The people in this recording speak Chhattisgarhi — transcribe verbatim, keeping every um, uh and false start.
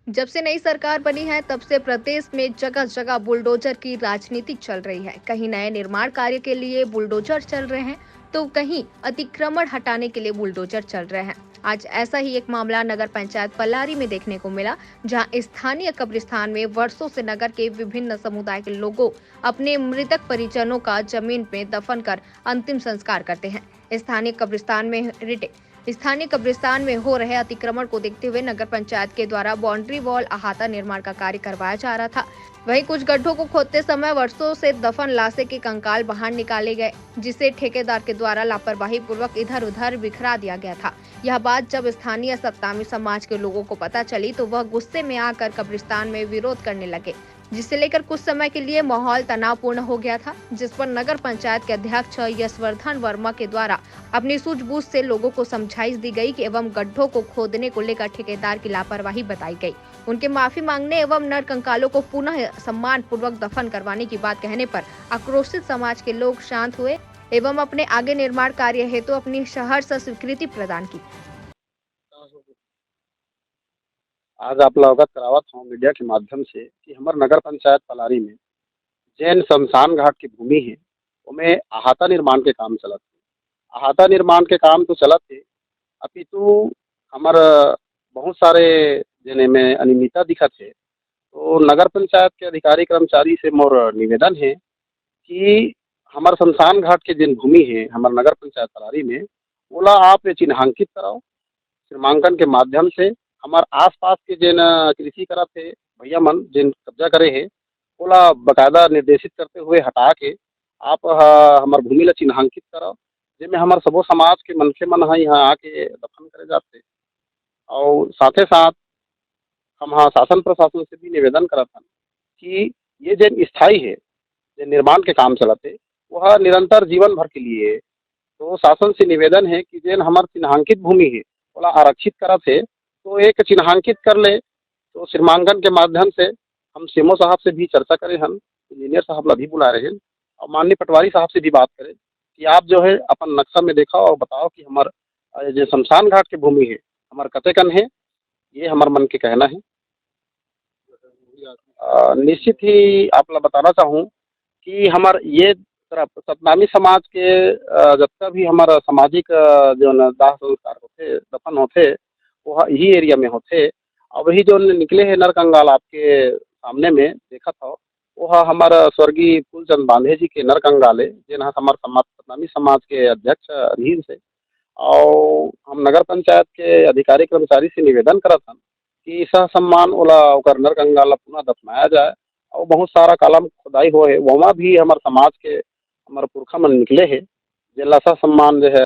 जब से नई सरकार बनी है, तब से प्रदेश में जगह-जगह बुलडोजर की राजनीति चल रही है। कहीं नए निर्माण कार्य के लिए बुलडोजर चल रहे हैं, तो कहीं अतिक्रमण हटाने के लिए बुलडोजर चल रहे हैं। आज ऐसा ही एक मामला नगर पंचायत पलारी में देखने को मिला, जहां स्थानीय कब्रिस्तान में वर्षों से नगर के विभिन्न समुदाय के लोगों अपने मृतक परिजनों का जमीन में दफन कर अंतिम संस्कार करते हैं। स्थानीय कब्रिस्तान में रिटे स्थानीय कब्रिस्तान में हो रहे अतिक्रमण को देखते हुए नगर पंचायत के द्वारा बाउंड्री वॉल अहाता निर्माण का कार्य करवाया जा रहा था। वहीं कुछ गड्ढों को खोदते समय वर्षों से दफन लाशें के कंकाल बाहर निकाले गए, जिसे ठेकेदार के द्वारा लापरवाही पूर्वक इधर उधर बिखरा दिया गया था। यह बात जब स्थानीय सतनामी समाज के लोगों को पता चली, तो वह गुस्से में आकर कब्रिस्तान में विरोध करने लगे, जिसे लेकर कुछ समय के लिए माहौल तनावपूर्ण हो गया था, जिस पर नगर पंचायत के अध्यक्ष यशवर्धन वर्मा के द्वारा अपनी सूझबूझ से लोगों को समझाइश दी गई कि एवं गड्ढों को खोदने को लेकर ठेकेदार की लापरवाही बताई गई। उनके माफी मांगने एवं नरकंकालों को पुनः सम्मान पूर्वक दफन करवाने की बात कहने पर आक्रोशित समाज के लोग शांत हुए एवं अपने आगे निर्माण कार्य हेतु अपनी सहर्ष स्वीकृति प्रदान की। आज आप ला अवगत करावत हूँ मीडिया के माध्यम से कि हमर नगर पंचायत पलारी में जेन शमशान घाट के भूमि है, ओमे अहाता निर्माण के काम चलत है। अहाता निर्माण के काम तो चलत है, अपितु हमर बहुत सारे जेने में अनियमितता दिखत है। तो नगर पंचायत के अधिकारी कर्मचारी से मोर निवेदन है कि हमर शमशान घाट के जेन भूमि है हमर नगर पंचायत पलारी में, ओला आप चिन्हांकित कराओ। सीमांकन के माध्यम से हमर आसपास के जेन कृषि करत हे भैया मन, जेन कब्जा करे हे, ओला बकायदा निर्देशित करते हुए हटा के आप ह, हमर भूमि ला चिन्हांकित कराओ, जेमे हमर सबो समाज के मनखे मन ह यहाँ आके दफन करे जाथे। और साथे साथ हम ह शासन प्रशासन से भी निवेदन करत हन कि ये जेन स्थायी है, जे निर्माण के काम चलत है, वह निरंतर जीवन भर के लिए है। तो शासन से निवेदन है कि जेन हमर चिन्हांकित भूमि है, ओला आरक्षित करत है, तो एक चिन्हांकित कर ले। तो सीमांकन के माध्यम से हम सीएमओ साहब से भी चर्चा करे हन, इंजीनियर साहब ला भी बुला रहे हैं और माननीय पटवारी साहब से भी बात करें कि आप जो है अपन नक्शा में देखा और बताओ कि हमर अ, जे शमशान घाट के भूमि है, हमर कतेकन है, ये हमर मन के कहना है। अ, निश्चित ही आप ला बताना चाहूँ कि हमर ये तरफ सतनामी समाज के अ, जतका भी हमर सामाजिक अ, जो न दाह संस्कार होथे, दफन होथे, वो ह-, यही एरिया में होथे। अब वही जो निकले है नरकंगाल आपके सामने में देखत हो, वो ह-, हमर स्वर्गीय फूलचंद बांधे जी के नरकंगाल है, जेन ह हमर समाज, सतनामी समाज के अध्यक्ष रहीन से। और हम नगर पंचायत के अधिकारी कर्मचारी से निवेदन करत हन कि सह सम्मान ओला ओकर नरकंगाल ला पुनः दफनाया जाए। और बहुत सारा कालम खुदाई हो है, वहाँ भी हमर समाज के हमर पुरखा मन निकले है, जेला सह सम्मान जो है